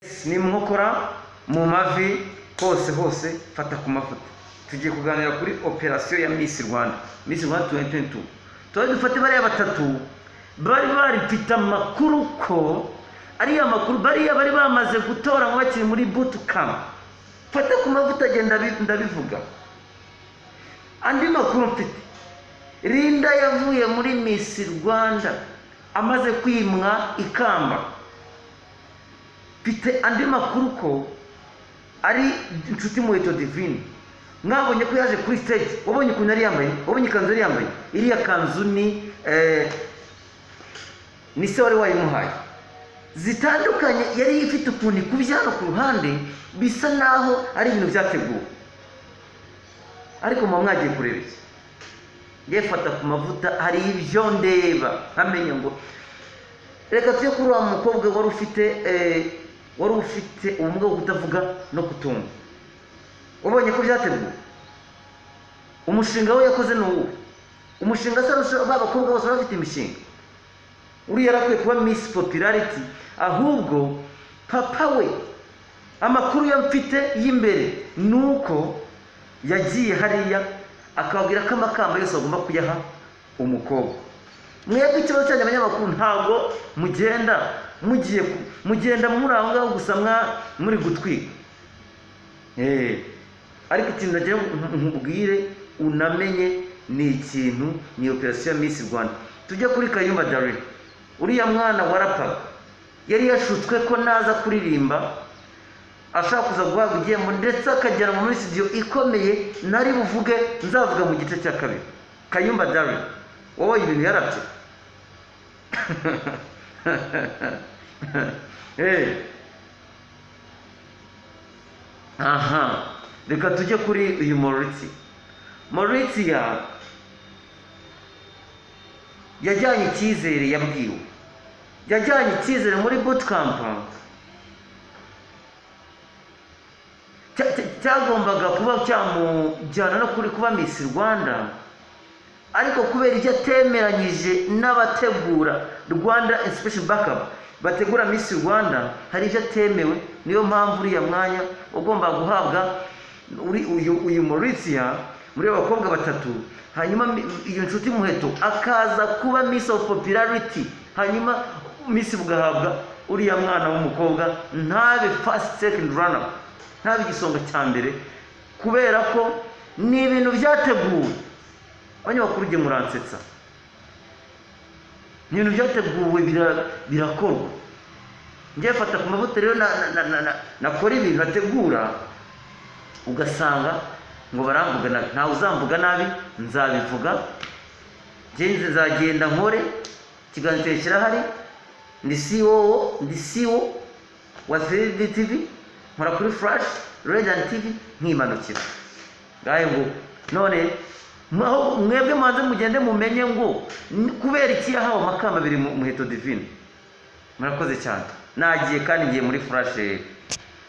Ni mu nkokora, mu mavi, hose hose. Fata ku mavuta. Tugiye kuganira kuri operasiyo ya Miss Rwanda, Miss Rwanda 2022. Tuba dufate bariya batatu bari barifite amakuru ko ariya makuru bariya bari bamaze gutora ngo bakiri muri bootcamp. Fata ku mavuta, agenda ndabivuga. Andi makuru mfite, Linda yavuye muri Miss Rwanda amaze kwimwa ikamba. Mfite andi makuru ko ari Inshuti Muheto Divine. Mwabonye ko yaje kuri stage, wabonye ukuntu yari yambaye, wabonye ikanzu yari yambaye. Iriya kanzu ni se wari wayimuhaye zitandukanye, yari ifite ukuntu ikubye hano ku ruhande, bisa naho ari ibintu byateguwe. Ariko muba mwagiye kureba iki? Ngiye fata ku mavuta, hari ibyo ndeba nkamenya ngo reka tujye kuri wa mukobwa wari ufite ubumuga bwo kutavuga no kutumva. Wabonye ko byateguwe? Umushinga we yakoze ni uwuhe umushinga se? Arusha ba bakobwa bose bafite imishinga. Uriya yarakwiye kuba Miss Popularity. Ahubwo papa we, amakuru yo mfite y'imbere ni uko yagiye hariya akababwira ko amakamba yose bagomba kuyaha umukobwa. Mwebwe ikibazo cyanyu abanyamakuru, ntabwo mugenda mugiye mugenda muri aho ngaho gusa muri gutwika. Ariko ikintu nagira ngo nkubwire unamenye ni ikintu, ni operasiyo ya Miss Rwanda. Tujye kuri Kayumba Darlene. Uriya mwana warapaga yari yashutswe ko naza kuririmba ashaka kuza guhabwa igihembo, ndetse akajyanwa muri studio ikomeye ntari buvuge, nzavuga mu gice cya kabiri. Kayumba Darlene, wowe ibintu yarabye. Aha reka tujye kuri uyu Mauricio. Mauricio yajyanye icyizere yabwiwe, yajyanye icyizere muri bootcamp cyagombaga kuba cyamujyana no kuri kuba Miss Rwanda, ariko kubera ibyo atemeranyije n'abategura Rwanda Inspiration Back Up bategura Miss Rwanda, hari ibyo atemewe. Niyo mpamvu uriya mwanya ugomba guhabwa uri uyu Mauricia muri abo bakobwa batatu, hanyuma iyo Nshuti Muheto akaza kuba Miss of Popularity, hanyuma Miss bugahabwa uriya mwana w'umukobwa, ntabe first, second runner, ntabe igisonga cya mbere, kubera ko ni ibintu byateguwe. Abanyamakuru ujye muransetsa. Ni ibintu byateguwe, birakorwa. Njye fata ku mavuta rero nakora ibintu ategura, ugasanga ngo baramvuga nabi. Ntawe uzamvuga nabi, nzabivuga. Njye nzagenda nkore ikiganiro cyawe kirahari. Ndi CEO, ndi CEO wa 3D TV, nkora kuri Flash Radiant TV, nkimanukira ngahe ngo none aho mwebwe mubanze mugende mumenye ngo kubera iki yahawe amakamba abiri Muheto Divine. Murakoze cyane, nagiye kandi ngiye muri Flash.